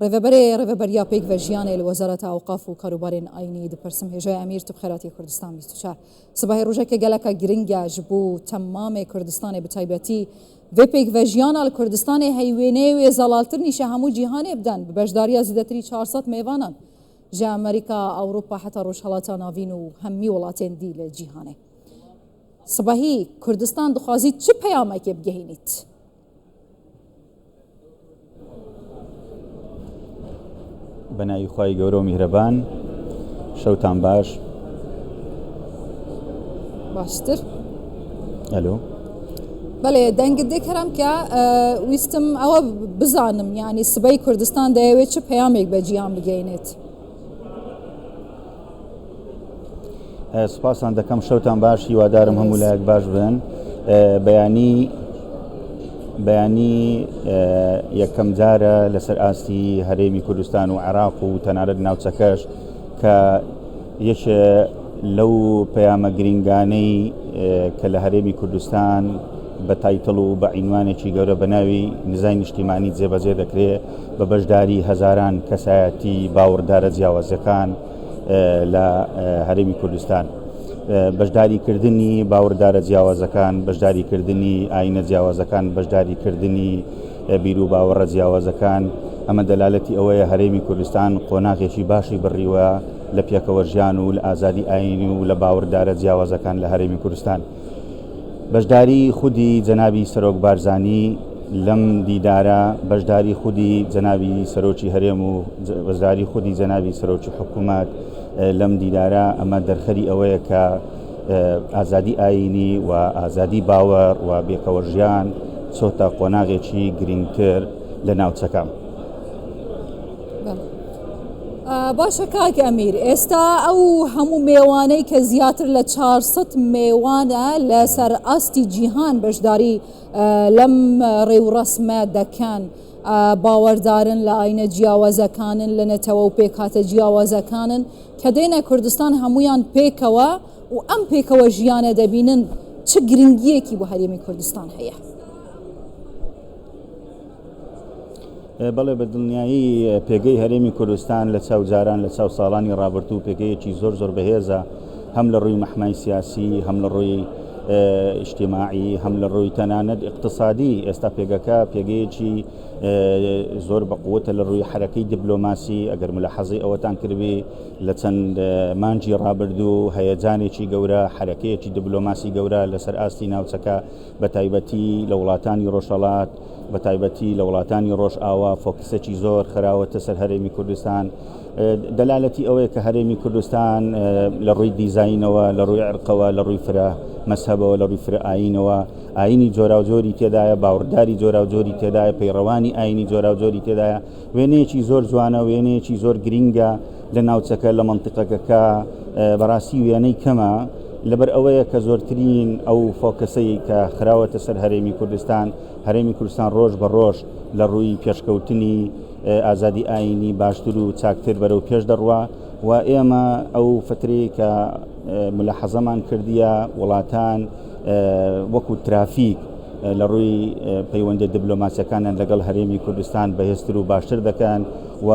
Rêveberê Rêveberiya Pêkve Jiyanê li Wezareta Ewqaf û Karûbarên Ayînî dipirsim hêjayê Emîr tu bi xêr hatî Kurdistan 24. Sibehê rojeke geleka giring e ji bo temamê Kurdistanê bi taybetî vê pêkve jiyana li Kurdistanê hey wêneyê wê zelaltir nîşe hemû cîhanê bidin bi beşdariya zêdetirî 400 mêvanan ji Amerîka, Ewropa heta Rojhilata Navîn û hemî welatên dî li cîhanê. Sibehî Kurdistan dixwazî çi peyamekê bigehînît? بە ناوی خوای گەورە و میهرەبان شەوتان باش. باشتر. ئەلۆ. بەڵێ دەنگت دێکەرم کە ویستم ئەوە بزانم یعنی سبەی کوردستان دەیەوێت چ پەیامێک بە جیهان بگەینێت. سوپاستان دەکەم شەوتان باش هیوادارم هەموو لایەک باش بن بەیانی بەیانی یەکەم جارە لەسەر ئاستی هەرێمی کوردستان و عێراق و تەنانەت ناوچەکەش کە یەکێ لەو پەیامە گرنگانەی کە لە هەرێمی کوردستان بە title و بە عینوانێکی گەورە بە ناوی نزای نیشتیمانی جێبەجێ دەکرێت بە بەشداری هەزاران کەسایەتی باوەڕدارە جیاوازەکان لە هەرێمی کوردستان. بەشداریکردنی باوەڕدارە جیاوازەکان، بەشداریکردنی ئاینە جیاوازەکان، بەشداریکردنی بیر و باوەڕە جیاوازەکان، ئەمە دەلالەتی ئەوەیە هەرێمی کوردستان قۆناغێکی باشی بڕیوە لە پێکەوەژیان و لە ئازادی ئاینی و لە باوەڕدارە جیاوازەکان لە هەرێمی کوردستان. بەشداری خودی جەنابی سەرۆک بارزانی لەم دیدارە، بەشداری خودی جەنابی سەرۆکی هەرێم و بەشداری خودی جەنابی سەرۆکی حکوومەت لەم دیدارە ئەمە دەرخەری ئەوەیە کە ئازادی ئایینی و ئازادی باوەڕ و بێکەوەژیان چۆتە قۆناغێکی گرنگتر لە ناوچەکە. باشە کاک ئەمیر ئێستا ئەو هەموو مێوانەی کە زیاتر لە 400 مێوانە لەسەر ئاستی جیهان بەشداری لەم ڕێوڕەسمە دەکەن باوەڕدارن لە ئاینە جیاوازەکانن لە نەتەوە و پێکهاتە جیاوازەکانن کە دێنە کوردستان هەمویان پێکەوە و ئەم پێکەوە ژیانە دەبینن چ گرنگیەکی بۆ هەرێمی کوردستان هەیە؟ بەڵێ بە دڵنیایی پێگەی هەرێمی کوردستان لە چاو جاران لە چاو ساڵانی ڕابردوو پێگەیەکی زۆر زۆر بەهێزە هەم لە ڕووی مەحمای سیاسی هەم لە ڕووی ئیجتیماعی هەم لە ڕووی تەنانەت ئیقتسادی ئێستا پێگەکە پێگەیەکی زۆر بە قوتە لە ڕووی حرەکەی دیبلۆماسی ئەگەر ملەحەزەی ئەوەتان کردبی لە چەند مانگی ڕابردوو هەیەجانێکی گەورە حرەکەیەکی دیبلۆماسی گەورە لەسەر ئاستی ناوچەکە بە تایبەتی لە وڵاتانی ڕۆژهەڵات، بە تایبەتی لە وڵاتانی ڕۆژئاوا focus ێکی زۆر خراوەتە سەر هەرێمی کوردستان. دەلالەتی ئەوەیە کە هەرێمی کوردستان لە ڕووی دیزاینەوە، لە ڕووی عرقەوە، لە ڕووی فرە مەزهەبەوە، لە ڕووی فرە ئایینەوە، ئایینی جۆراوجۆری تێدایە، باوەڕداری جۆراوجۆری تێدایە، پەیڕەوانی ئایینی جۆراوجۆری تێدایە. وێنەیەکی زۆر جوانە، وێنەیەکی زۆر گرینگە لە ناوچەکە، لە مەنتیقەکەکە، بەڕاستی وێنەی کەمە. لەبەر ئەوەیە کە زۆرترین ئەو focus ەی کە خراوەتە سەر هەرێمی کوردستان، هەرێمی کوردستان ڕۆژ بە ڕۆژ لە ڕووی پێشکەوتنی ئازادی ئایینی باشتر و چاکتر بەرەو پێش دەڕوا و ئێمە ئەو فترەی کە ملاحەزەمان کردیە وڵاتان وەکو ترافیک لە ڕووی پەیوەندە دیبلۆماسیەکانیان لەگەڵ هەرێمی کوردستان بەهێزتر و باشتر دەکەن و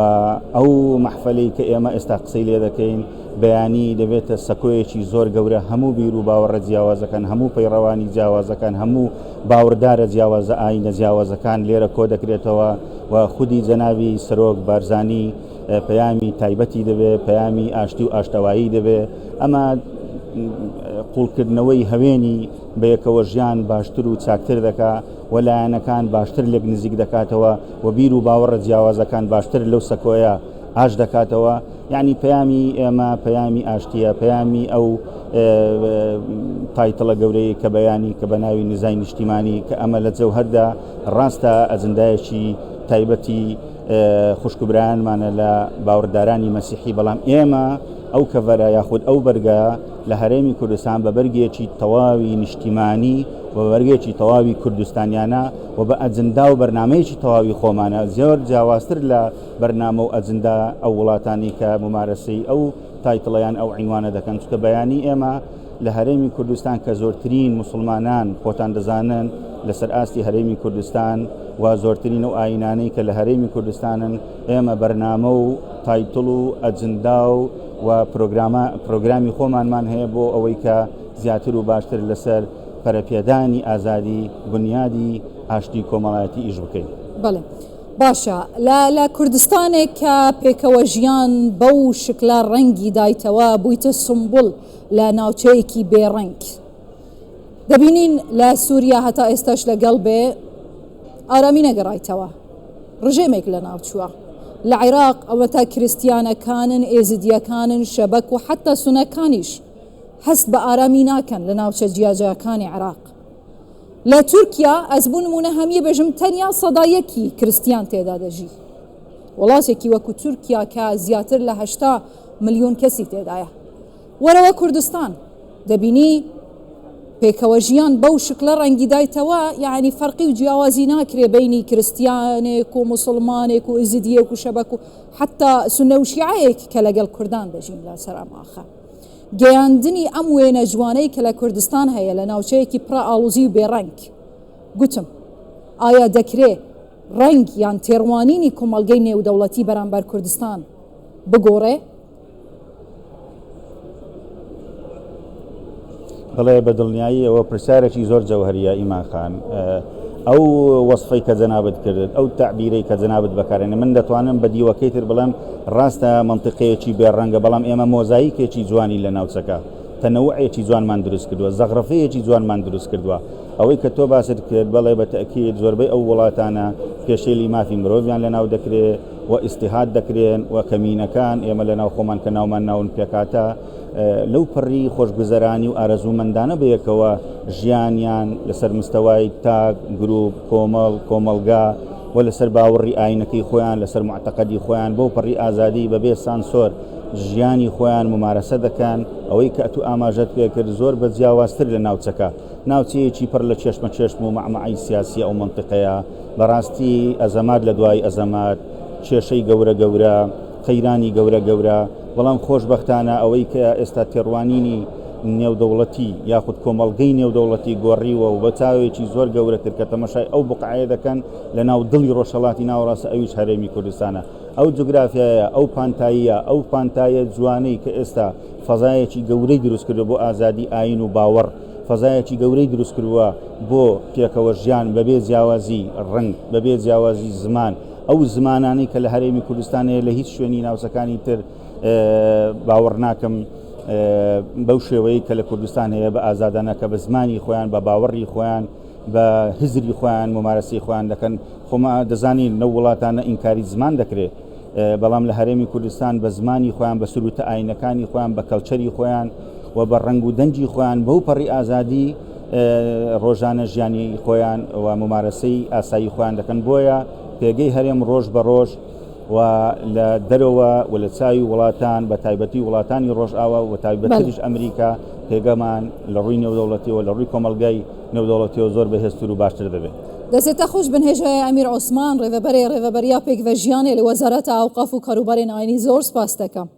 ئەو مەحفەلەی کە ئێمە ئێستا قسەی لێ دەکەین بەیانی دەبێتە سەکۆیەکی زۆر گەورە هەموو بیر و باوەڕە جیاوازەکان هەموو پەیڕەوانی جیاوازەکان هەموو باوەڕدارە جیاوازە ئاینە جیاوازەکان لێرە کۆ دەکرێتەوە و خودی جەنابی سەرۆک بارزانی پەیامی تایبەتی دەبێ پەیامی ئاشتی و ئاشتەوایی دەبێ ئەمە قوڵکردنەوەی هەوێنی بەیەکەوە ژیان باشتر و چاکتر دەکا و لایەنەکان باشتر لێک نزیک دەکاتەوە و بیر و باوەڕە جیاوازەکان باشتر لەو سەکۆیە ئاش دەکاتەوە یعنی پەیامی ئێمە پەیامی ئاشتیە پەیامی ئەو title ە گەورەیە کە بەیانی کە بە ناوی نزای نیشتیمانی کە ئەمە لە جەوهەردا ڕاستە ئەجندایەکی تایبەتی خوشک و برایانمانە لە باوەڕدارانی مەسیحی بەڵام ئێمە ئەو cover ە یاخود ئەو بەرگە لە هەرێمی کوردستان بە بەرگێکی تەواوی نیشتیمانی و بە بەرگێکی تەواوی کوردستانیانە و بە ئەجندا و بەرنامەیەکی تەواوی خۆمانە زۆر جیاوازتر لە بەرنامە و ئەجندا ئەو وڵاتانی کە ممارەسەی ئەو title ە یان ئەو عینوانە دەکەن چونکە بەیانی ئێمە. لە هەرێمی کوردستان کە زۆرترین موسڵمانان خۆتان دەزانن لەسەر ئاستی هەرێمی کوردستان و زۆرترین ئەو ئایینانەی کە لە هەرێمی کوردستانن ئێمە بەرنامە و title و ئەجندا و و پرۆگرامە پرۆگرامی خۆمانمان هەیە بۆ ئەوەی کە زیاتر و باشتر لەسەر پەرەپێدانی ئازادی بنیادی ئاشتی کۆمەڵایەتی ئیش بکەین. بەڵێ باشە لە لە کوردستانێک کە پێکەوە ژیان بەو شکلە ڕەنگی دایتەوە بوویتە سمبول لە ناوچەیەکی بێ ڕەنگ دەبینین لە سووریا هەتا ئێستاش لەگەڵ بێ ئارامی نەگەڕایتەوە ڕژێمێک لە ناوچووە لە عێراق ئەوەتا کریستیانەکانن ئێزدیەکانن شەبەک و حتا سونەکانیش هەست بە ئارامی ناکەن لە ناوچە جیاجیاکانی عێراق لە تورکیا ئەز بۆ نمونە هەمیە بێژم تەنیا سەدا یەکی کریستیان تێدا دەژی وڵاتێکی وەکو تورکیا کە زیاتر لە 80 ملیۆن کەسی تێدایە وەرەوە کوردستان دەبینی پێکەوە ژیان بەو شکلە ڕەنگی دایتەوە یعنی فەرقی و جیاوازی ناکرێ بینی کریستیانێک و مسلمانێک و ئزیدیەک و شەبەک و حتا سونە و شیعەیەک کە لەگەڵ کوردان دەژین لەسەر ئەم ئاخە. گەیاندنی ئەم وێنە جوانەی کە لە کوردستان هەیە لە ناوچەیەکی پڕە ئاڵوزی و بێ ڕەنگ. گوتم، ئایا دەکرێ ڕەنگ یان تێڕوانینی کۆمەڵگەی نێودەوڵەتی بەرامبەر کوردستان بگۆڕێ؟ بەڵێ بە دڵنیایی ئەوە پرسیارێکی زۆر جەوهەریە ئیمان خان. ئەو وەسفەی کە جەنابت کردت، ئەو تەعبیرەی کە جەنابت بەکارێنی، من دەتوانم بە دیوەکەی تر بڵێم ڕاستە مەنتیقەیەکی بێ ڕەنگە، بەڵام ئێمە مۆزایکێکی جوانی لە ناوچەکە، تەنەوعێکی جوانمان دروست کردووە، زەغرەفەیەکی جوانمان دروست کردووە. ئەوەی کە تۆ باست کرد، بەڵێ بە تەئکید زۆربەی ئەو وڵاتانە پێشێلی مافی مرۆڤیان لەناو دەکرێ و ئیستیهاد دەکرێن و کەمینەکان، ئێمە لەناو خۆمان کە ناومان ناون پێکهاتە، لەو پەڕی خۆشگوزەرانی و ئارەزوومەندانە بەیەکەوە ژیانیان لەسەر مستەوای تاک، گروپ، کۆمەڵ، کۆمەڵگا و لەسەر باوەڕی ئاینەکەی خۆیان، لەسەر موعتەقەدی خۆیان بەو پەڕی ئازادی بەبێ سانسۆر ژیانی خۆیان مومارەسە دەکەن. ئەوەی کە ئەتوو ئاماژەت پێکرد زۆر بە جیاوازتر لە ناوچەکە، ناوچەیەکی پڕ لە کێشمەکێشم و مەعمەعەی سیاسیە ئەو مەنتیقەیە، بەڕاستی ئەزەمات لە دوای ئەزەمات، کێشەی گەورە گەورە، قەیرانی گەورە گەورە، بەڵام خۆشبەختانە ئەوەی کە ئێستا تێڕوانینی نێودەوڵەتی یاخود کۆمەڵگەی نێودەوڵەتی گۆڕیوە و بە چاوێکی زۆر گەورەتر کە تەمەشای ئەو بوقعەیە دەکەن لە ناو دڵی ڕۆژهەڵاتی ناوەڕاست ئەویش هەرێمی کوردستانە. ئەو جوگرافیایە، ئەو پانتاییە، ئەو پانتایە جوانەی کە ئێستا فەزایەکی گەورەی دروست کردووە بۆ ئازادی ئایین و باوەڕ، فەزایەکی گەورەی دروست کردووە بۆ پێکەوە ژیان بەبێ جیاوازی ڕەنگ، بەبێ جیاوازی زمان، ئەو زمانانەی کە لە هەرێمی کوردستان هەیە لە هیچ شوێنی ناوچەکانی تر باوەڕ ناکەم بەو شێوەیە کە لە کوردستان هەیە بە ئازادانە کە بە زمانی خۆیان بە باوەڕی خۆیان بە هزری خۆیان ممارەسەی خۆیان دەکەن خۆما دەزانین لەو وڵاتانە ئینکاری زمان دەکرێت بەڵام لە هەرێمی کوردستان بە زمانی خۆیان بە سروتە ئاینەکانی خۆیان بە کەلچەری خۆیان و بە ڕەنگ و دەنگی خۆیان بەو پەڕی ئازادی ڕۆژانە ژیانی خۆیان و ممارەسەی ئاسایی خۆیان دەکەن بۆیە پێگەی هەرێم ڕۆژ بە ڕۆژ و لە دەرەوە و لە چاوی وڵاتان بە تایبەتی وڵاتانی ڕۆژئاوا و تایبەتریش ئەمریکا پێگەمان لە ڕووی نێودەوڵەتیەوە لە ڕووی کۆمەڵگای نێودەوڵەتیەوە زۆر بەهێزتر و باشتر دەبێت. دەسێتە خوش بن هێژای ئەمیر عوسمان ڕێڤەبەرێ ڕێڤەبەریا پێکڤە ژیانێ لە وەزارەتە ئەوقاف و کاروبارێن ئاینی زۆر سپاس دەکەم.